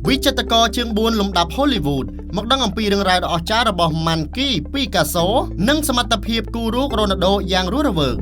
វិចិត្រករជាង4លំដាប់ Hollywood មកដឹងអំពីរឿងរ៉ាវដ៏អស្ចារ្យរបស់ Monkey Picasso និងសមត្ថភាពគូរូករ៉ូណាល់ដូយ៉ាងរស់រវើក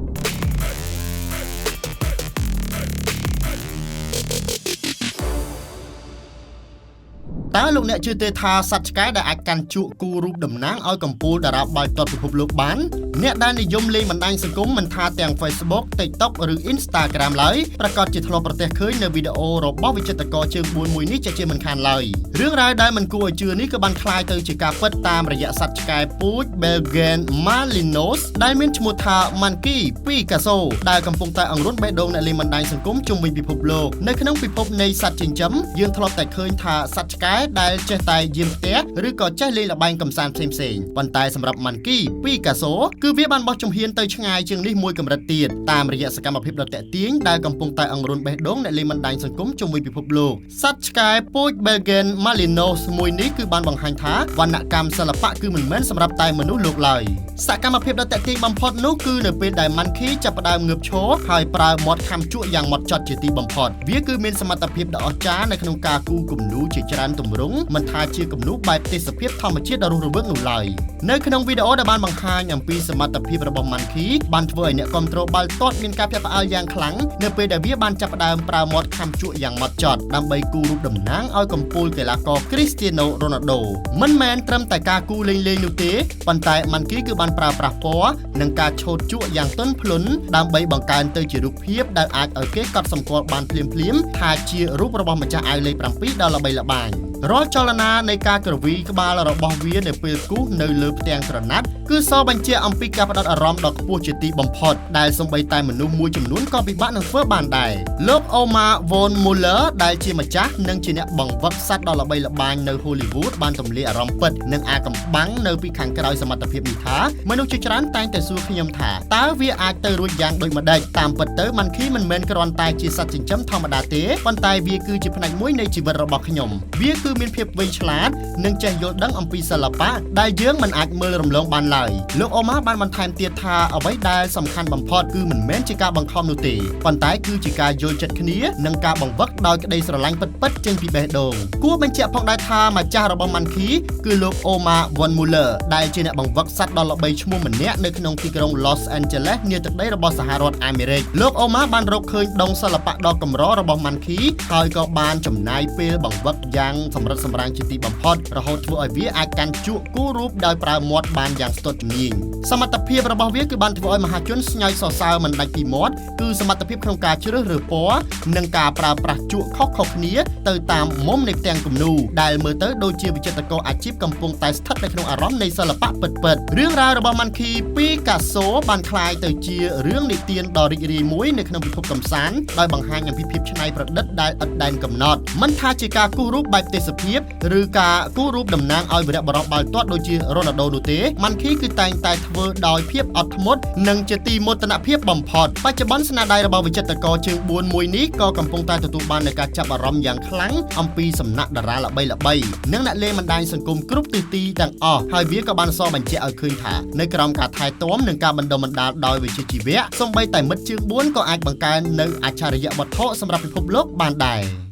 តើលោកអ្នកជឿទេថាសត្វឆ្កែដែលអាចកាន់ជក់គូរូបតំណាងឲ្យកម្ពុជាតារាបាល់ទាត់ពិភពលោកបានអ្នកដែលនិយមលេងបណ្ដាញសង្គមមិនថាទាំង Facebook TikTok ឬ Instagram ឡើយប្រកាសជាធ្លាប់ប្រទះឃើញនៅវីដេអូរបស់វិចិត្រករជើង4មួយនេះជាជាមិនខានឡើយរឿងរ៉ាវដែលមិនគួរឲ្យជឿនេះក៏បានក្លាយទៅជាការពិតតាមរយៈសត្វឆ្កែពូជ Belgian Malinois ដែលមានឈ្មោះថា Monkey Picasso ដែលកំពុងតែអង្រួនបេះដូងអ្នកលេងបណ្ដាញសង្គមជុំវិញពិភពលោកនៅក្នុងពិភពនៃសត្វចិញ្ចឹមយើងធ្លាប់តែឃើញថាសត្វឆ្កែដែលចេះតែយាមផ្ទះឬក៏ចេះលេងល្បែងកម្សាន្តផ្សេងៗប៉ុន្តែសម្រាប់ Monkey Picasso គឺវាបានបោះជំហានទៅឆ្ងាយជាងនេះមួយកម្រិតទៀតតាមរយៈសកម្មភាពដ៏ទាក់ទាញដែលកំពុងតែអង្រួនបេះដូងអ្នកលេងបណ្ដាញសង្គមជុំវិញពិភពលោកសត្វឆ្កែពូជ Belgian Malinois មួយនេះគឺបានបង្ហាញថាវណ្ណកម្មសិល្បៈគឺមិនមែនសម្រាប់តែមនុស្សលោកឡើយសកម្មភាពដ៏ទាក់ទាញបំផុតនោះគឺនៅពេលដែល Monkey ចាប់ផ្ដើមងើបឈរហើយប្រើមាត់ខាំជក់យ៉ាងម៉ត់ចត់ជាទីបំផុតវាគឺមានសមត្ថភាពដ៏អស្ចារ្យនៅក្នុងការគូរគំនូរជាច្រើនទម្រង់មិនថាជាគំនូរបែបទេសភាពធម្មជាតិដ៏រស់រវើកនោះឡើយនៅក្នុងវីដេអូដែលបានបង្ហាញអំពីសមត្ថភាពរបស់ Monkey បានធ្វើឲ្យអ្នកគាំទ្របាល់ទាត់មានការភ្ញាក់ផ្អើលយ៉ាងខ្លាំងនៅពេលដែលវាបានចាប់ផ្ដើមប្រើមាត់ខាំជក់យ៉ាងម៉ត់ចត់ដើម្បីគូររូបតំណាងឲ្យកំពូលកីឡាករ Cristiano Ronaldo មិនមែនត្រឹមតែការគូរលេងៗនោះទេប៉ុន្តែ Monkey គឺបានប្រើប្រាស់ពណ៌និងការឆូតជក់យ៉ាងទន់ភ្លន់ដើម្បីបង្កើនទៅជារូបភាពដែលអាចឲ្យគេកត់សម្គាល់បានភ្លាមៗថាជារូបរបស់ម្ចាស់អាវលេខ7ដ៏ល្បីល្បាញរាល់ចលនានៃការក្រវីក្បាលរបស់វានៅពេលគូសនៅលើផ្ទាំងក្រណាត់គឺសបញ្ជាក់អំពីការផ្ដោតអារម្មណ៍ដ៏ខ្ពស់ជាទីបំផុតដែលសូម្បីតែមនុស្សមួយចំនួនក៏ពិបាកនឹងធ្វើបានដែរលោក Omar Von Muller ដែលជាម្ចាស់និងជាអ្នកបង្វឹកសត្វដ៏ល្បីល្បាញនៅ Hollywood បានទម្លាយអារម្មណ៍ពិតនិងអាកំបាំងនៅពីខាងក្រោយសមត្ថភាពនេះថាមនុស្សជាច្រើនតែងតែសួរខ្ញុំថាតើវាអាចទៅរួចយ៉ាងដូចម្ដេចតាមពិតទៅ Monkey មិនមែនគ្រាន់តែជាសត្វចិញ្ចឹមធម្មតាទេប៉ុន្តែវាគឺជាផ្នែកមួយនៃជីវិតរបស់ខ្ញុំវាគឺមានភាពវៃឆ្លាតនិងចេះយល់ដឹងអំពីសិល្បៈដែលយើងមិនអាចមើលរំលងបានឡើយលោកអូម៉ាបានបន្ថែមទៀតថាអ្វីដែលសំខាន់បំផុតគឺមិនមែនជាការបង្ខំនោះទេប៉ុន្តែគឺជាការយល់ចិត្តគ្នានិងការបង្វឹកដោយក្តីស្រឡាញ់ពិតៗចេញពីបេះដូងគួរបញ្ជាក់ផងដែរថាម្ចាស់របស់ Monkey គឺលោក Omar Von Muller ដែលជាអ្នកបង្វឹកសត្វដ៏ល្បីឈ្មោះម្នាក់នៅក្នុងទីក្រុង Los Angeles នាទឹកដីរបស់សហរដ្ឋអាមេរិកលោក Omar បានរកឃើញដុងសិល្បៈដ៏កម្ររបស់ Monkey ហើយក៏បានចំណាយពេលបង្វឹកយ៉ាងសម្រិតសម្រាំងជាទីបំផុតរហូតធ្វើឲ្យវាអាចកាន់ជក់គូរូបដោយប្រើមាត់បានយ៉ាងស្ទាត់ជំនាញសមត្ថភាពរបស់វាគឺបានធ្វើឲ្យមហាជនស្ញើចសរសើរមិនដាច់ពីមាត់គឺសមត្ថភាពក្នុងការជ្រើសរើសពណ៌និងការប្រើប្រាស់ជក់ខុសៗគ្នាទៅតាមមុំនៃផ្ទាំងគំនូរដែលមើលទៅដូចជាវិចិត្រករអាជីពកំពុងតែស្ថិតនៅក្នុងអារម្មណ៍នៃសិល្បៈពិតៗរឿងរ៉ាវរបស់ Monkey Picasso បានក្លាយទៅជារឿងនិទានដ៏រីករាយមួយនៅក្នុងពិភពកម្សាន្តដោយបង្ហាញអំពីភាពច្នៃប្រឌិតដែលឥតដែនកំណត់មិនថាជាការគូររូបបែបទេសភាពឬការគូររូបតំណាងឲ្យវីរៈបុរសបាល់ទាត់ដូចជា Ronaldo នោះទេ Monkey គឺតែងតែធ្វើដោយភាពអត់ធ្មត់និងជាទីមោទនភាពបំផុតបច្ចុប្បន្នស្នាដៃរបស់វិចិត្រករជើង4មួយនេះក៏កំពុងតែទទួលបាននូវការចាប់អារម្មណ៍យ៉ាងខ្លាំងអំពីសំណាក់តារាល្បីៗនិងអ្នកលេងបណ្ដាញសង្គមគ្រប់ទិសទីទាំងអស់ហើយវាក៏បានសបញ្ជាក់ឲ្យឃើញថានៅក្រោមការថែទាំនិងការបណ្ដុះបណ្ដាលដោយវិជ្ជាជីវៈសូម្បីតែមិត្តជើង4ក៏អាចបង្កើននូវអច្ឆរិយវត្ថុសម្រាប់ពិភពលោកបានដែរ។